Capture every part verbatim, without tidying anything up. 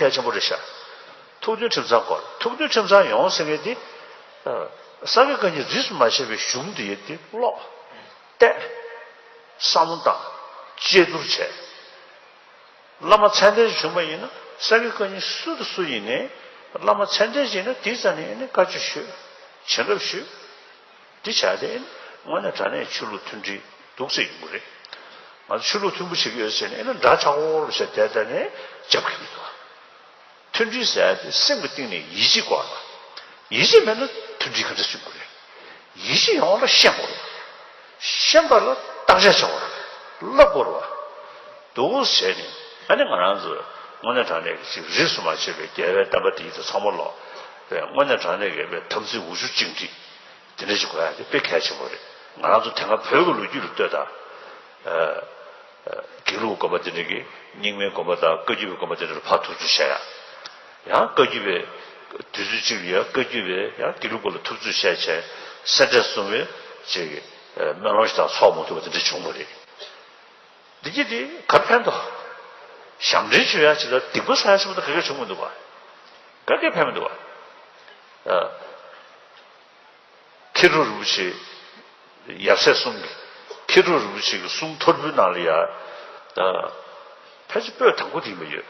གལ་ཆེན་པོ་རེད་ཤག་ཐུགས་མཐུན་ཁྲིམས་གཙང་སྐོར། ཐུགས་མཐུན་ཁྲིམས་གཙང་ཡོང་ཟེར་མཁན་དེ། ས་དགེ་བཀའ་རྙིང་རིས་སུ་མ་ཆད་པའི་གཞུང་འདི་ཡི་དེ་ཀློག་བལྟས། བསམ་བློ་བཏང་། དཔྱད་བསྡུར་བྱས། བླ་མ་མཚན་ལྡན་ཞིག་བྱུང་བ་ཡིན་ན། ས་དགེ་བཀའ་རྙིང་སུ་དང་སུ་ཡིན་ནའི་བླ་མ་མཚན་ལྡན་ཞིག་ཡིན་ན། དེའི་རྩ་ནས་ཨ་ནི་བཀའ་ཆོས་ཤོད། བྱིན་རླབས་ཤོད། འདི་བྱས་ཏེ་དངོས་གནས་དྲང་གནས་ཆོས་ལུགས་མཐུན་སྒྲིལ་འདུག་ཟེར་ཡོང་གི་རེད། ང་ཚོ་ཆོས་ལུགས་མཐུན་པོ་བྱེད་ཀྱི་ཡོད་ཟེར་ནས་ཨ་ནི་འདྲ་ཆགས་པོ་བྱས་བསྡད་བསྡད་ནས་རྒྱབ་ཀྱི་མི་འདུག་མཐུན་སྒྲིལ་ཟེར་ཡ་དེ་སེམས་ཀྱི་གཏིང་ནས་ཡིད་ཆེས་དགོས་རེད། ཡིད་ཆེས་མེད་ན་མཐུན་སྒྲིལ་ག་འདྲ་བྱེད་དགོས་རེད། ཡིད་ཆེས་ཡོང་བ་ལ་ཤེས་དགོས་རེད། ཤེས་པ་ལ་བརྟག་དཔྱད་བྱེད་དགོས་རེད། བསླབ་དགོས་རེད་བ། འདུག་བྱས་ནས་ཨ་ནི་ང་རང་ཚོ་དངོས་གནས་དྲང་གནས་ཀྱི་ཅིག་རིས་སུ་མ་ཆད་པའི་རྒྱལ་བའི་བསྟན་པ་འདི་ཡི་དེ་ཚང་མ་ལོག་པའི་དངོས་གནས་དྲང་གནས་ཀྱི་དམ་ཚིག་འུ་ཆུ་གཅིག་སྒྲིལ། དེ་འདྲ་ཞིག་དགོས་ཡ་དེ་དཔེ་གལ་ཆེན་པོ་རེད། ང་རང་ཚོ་དེ་སྔ་བོད་ཀྱི་ལོ་རྒྱུས་ལ་ལྟོས་དང་། ཨ། ཨ། དགེ་ལུགས་དགོན་པ་དེ་འདྲ་གི་རྙིང་མའི་དགོན་པ་དང་བཀའ་བརྒྱུད་པའི་དགོན་པ་དེ་འདྲ་ལ་ཕར་ཐུབ་ཚོད་བྱས་ཡ། ཡང་བཀའ་བརྒྱུད་པའི་དུས་ཚོད་གཅིག་ལ་ཡང་བཀའ་བརྒྱུད་པའི་ཡང་དགེ་ལུགས་སྐོར་ལ་ཐུབ་ཚོད་བྱས་བྱས་སེ་འབྲས་གསུམ་པའི་ཅིག་ཨ། སྨོན་ལམ་ཞིག་དང་ཚོགས་མ་ཐུབ་པ་དེ་འདྲ་བྱུང་བ་རེད། འདི་གྱིས་དེ་གར་ཕན་ཐོགས། ཞབས་འདྲེན་ཞུ་ཡ་ཅིག་ལ་སྡིག་པ་བསགས་ཡ་ཞིག་མ་གཏོགས་ག་གེ་བྱུང་མི་འདུག་བ། ག་གེ་ཕན་མི་འདུག་བ། ཨ། མཁས་གྲུབ་རིན་པོ་ཆེ་ཡབ་སྲས་གསུམ་གྱི་མཁས་གྲུབ་རིན་པོ་ཆེ་གི་གསུང་ཐོར་བུའི་ནང་ལ་ཡ། ཨ། ཕལ་ཆེར་པོད་དང་པོ་དེ་ཡིན་པ་ཡོད།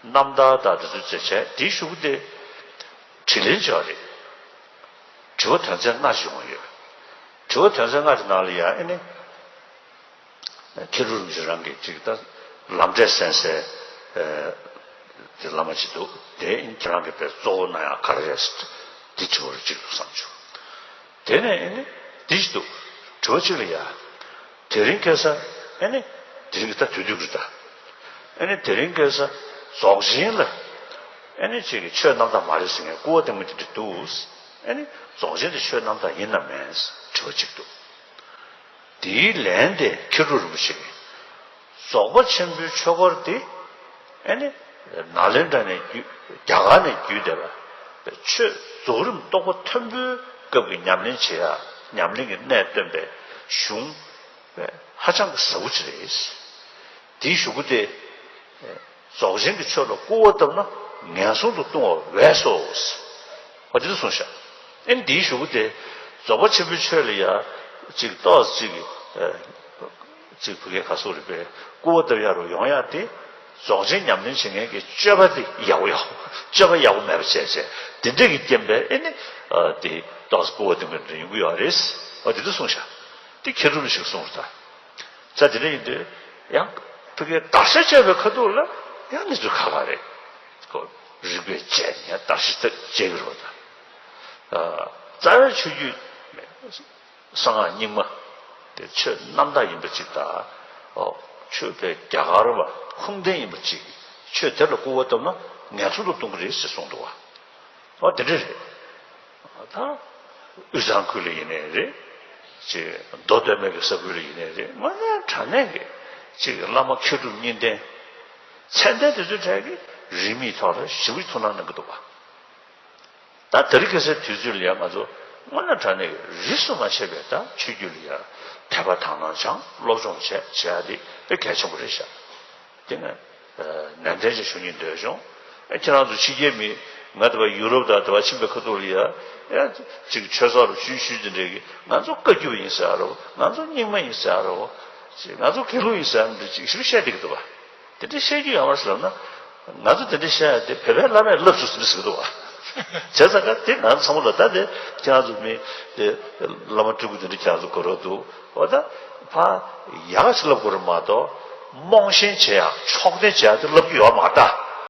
རྣམ་ཐར་དང་དེ་ཚོ་བྱས་བྱས་དེའི་གཞུག་གུ་དེ་དྲིས་ལན་བྱས་པ་རེད། དྲི་བ་དོན་ཚན་ལྔ་བྱུང་བ་ཡོད། དྲི་བ་དོན་ཚན་ལྔ་དེ་ནང་ལ་ཡ་ཨ་ནི། མཁས་གྲུབ་རིན་པོ་ཆེ་རང་གིས་ཅིག་ད་ལམ་འབྲས་གསན་སའི་དེ་བླ་མ་ཅིག་འདུག་དེ་ཁྱེད་རང་གིས་དཔེ་གཙོ་བོ་གནང་ཡག་ག་རེ་རེད་ཟེར་དེ་དྲི་བ་རེ་གཅིག་འདུག་བསམ་བྱུང་། དེ་ནས་ཨ་ནི་འདི་ཞིག་འདུག་དྲི་བ་གཅིག་ལ་ཡ། དེ་རིང་ཁ་སང་ཨ་ནི་དེ་རིང་གི་ད་དུས་དུས་ཀྱི་ད་ཨ་ནི་དེ་རིང་ཁ་སང་རྫོགས་ཆེན་ལ་ཨ་ནི་ཅིག་གི་ཆོས་རྣམ་དག་མ་རེད་ཟེར་མཁན་སྐུར་བ་བཏང་མི་དེ་འདྲ་འདུག་ཨ་ནི་རྫོགས་ཆེན་དེ་ཆོས་རྣམ་དག་ཡིན་ནམ་མིན་དྲི་བ་གཅིག་འདུག་དེའི་ལན་དེ་མཁས་གྲུབ་རིན་པོ་ཆེ་གིས། རྫོགས་པ་ཆེན་པོའི་ཆོས་སྐོར་དེ་ཨ་ནི་ནཱ་ལེནྡྲ་ནས་བརྒྱུད། རྒྱ་གར་ནས་བརྒྱུད་བསྡད་པ་ཆོས་རྫོགས་རིམ་རྟོགས་པ་མཐོན་པོའི་སྐབས་ཀྱི་ཉམས་ལེན་བྱེད་ཡ། ཉམས་ལེན་གྱི་གནད་སྟོན་པའི་གཞུང་ཧ་ཅང་གི་ཟབ་པོ་ཅིག་རེད། དེའི་གཞུག་གུ་དེ། རྫོགས་ཆེན་གྱི་ཆོས་ལ་སྐུར་བ་བཏབ་ན་ངན་སོང་དུ་ལྟུང་བ་བས་སོ། འོ་དེ་འདྲ་གསུངས་ཤག་ཨེ་འདིའི་གཞུག་གུ་དེ། རྫོགས་པ་ཆེན་པོའི་ཆོས་ལ་ཡ། ཅིག་ཏོག་ཙམ་ཅིག་ཨ། ཅིག་བུ་གའི་ག་སོགས་རིག་པའི་སྐུར་བ་བཏབ་ཡ་རུ་ཡོང་ཡ་དེ། རྫོགས་ཆེན་ཉམས་ལེན་བྱེད་མཁན་གྱི་སྤྱོད་པ་དེ་ཡག་པོ་ཡག་པོ། སྤྱོད་པ་ཡག་པོ་མེད་པ་བྱས་བྱས་དེ་འདྲས་ཀྱི་རྐྱེན་པས་ཨེ་ནི། ཨ། དེ་ཏོག་ཙམ་སྐུར་བ་བཏབ་མཁན་དེ་ཡོང་གི་ཡོད་རེད། འོ་དེ་འདྲ་གསུངས་ཤག་དེ་མཁས་གྲུབ་ཞིག་གསུངས་རེད་ད། ས་དེ་འདྲ་ཡིན་དུས་ཡང་ཕ་གིའི་བརྡར་ཤ་གཅོད་པའི་ཁ་ཐུག་ལ་ཡང་གནས་ཚུལ་ཁག་ཁག་རེད། ཁོ་རིག་པས་དཔྱད་ནས་བརྡར་ཤ་གཅོད་ཀྱི་རེད་ད། རྩ་བའི་ཆོས་བརྒྱུད་གསང་སྔགས་རྙིང་མ་དེ་ཆོས་རྣམ་དག་ཡིན་པ་ཅིག་དང་། ཨོ། ཆོས་པའི་རྒྱ་གར་བ་ཁུངས་ལྡན་ཡིན་པ་ཅིག་ཆོས་དེ་ལ་སྐུར་བ་བཏབ་ན་ངན་སོང་དུ་ལྟུང་གི་རེད་ཟེར་གསུངས་འདུག་བ། ཨོ་དེ་འདྲ་རེད། ད་དབུས་གཙང་ཁུལ་ལ་ཡིན་ནའི་རེད། ཅིག་མདོ་སྟོད་སྨད་ཀྱི་ས་ཁུལ་ལ་ཡིན་ནའི་རེད། དངོས་གནས་དྲང་གནས་ཀྱི་ཅིག་བླ་མ་མཁས་གྲུབ་གཉིས་ལྡན། མཚན་ལྡན་དེ་ཚོའི་གྲས་ཀྱིས་རིས་མེད་ཐོག་ལ་ཞེ་པོ་ཅིག་ཐུགས་སྣང་གནང་གི་འདུག་བ། ད་དེ་རིང་ཁ་སང་དུས་ཚོད་ལ་ཡང་ང་ཚོ་དངོས་གནས་དྲང་གནས་ཀྱི་རིས་སུ་མ་ཆད་པའི་ད་ཆོས་བརྒྱུད་ལ་ཡང་དད་པ་དག་སྣང་སྦྱང་སློབ་སྦྱོང་བྱས་བྱས་ཡ་དེ་དཔེ་གལ་ཆེན་པོ་རེད་ཤག་དེ་ནས་ནན་ཏན་ཅིག་ཞུ་སྙིང་འདོད་བྱུང་། ཨེ་ཁྱེད་རང་ཚོ་ཕྱི་རྒྱལ་མི་ང་དེ་བ་ཡུ་རོབ་དང་དེ་བ་ཕྱིན་པའི་ཁ་ཐུག་ལ་ཡ་ཡ་ཅིག་ཆོས་ཚོགས་རུ་ཞུས་ཞུས་དེ་འདྲས་ཀྱི་ང་ཚོ་བཀའ་བརྒྱུད་པ་ཡིན་ཟེར་ཡ་རོ། ང་ཚོ་རྙིང་མ་ཡིན་ཟེར་ཡ་རོ། ཅིག་ང་ཚོ་དགེ་ལུགས་ཡིན་ཟེར་ཡ་འདྲ་ཅིག་ཞིག་བཤད་བསྡད་ཀྱི་འདུག་བ། དེ་འདྲ་བཤད་རྒྱུ་ཡོད་མ་རེད་ཟེར་ལབ་ན། ང་ཚོ་དེ་འདྲ་བཤད་ཡ་དེ་བོད་པའི་བླ་མས་བསླབས་བཅུག་ཟིན་ཟེར་གྱི་འདུག་བ། བྱས་ཙང་ཀ་དེ་ང་ཚོ་ཚང་མ་ལ་ད་དེ་ཁྱེད་རང་ཚོ་མི་དེ་བླ་མ་སྤྲུལ་སྐུ་དེ་འདྲ་ཁྱེད་རང་ཚོ་གོ་རོགས་འདུག་འོ་ད་ཕ་ཡག་ཅིག་བསླབ་དགོས་རེད་མ་གཏོགས་རྨོངས་ཞེན་བྱེད་ཡ་ཕྱོགས་འཐེན་བྱེད་ཡ་དེ་བསླབ་རྒྱུ་ཡོད་མ་རེད་ད།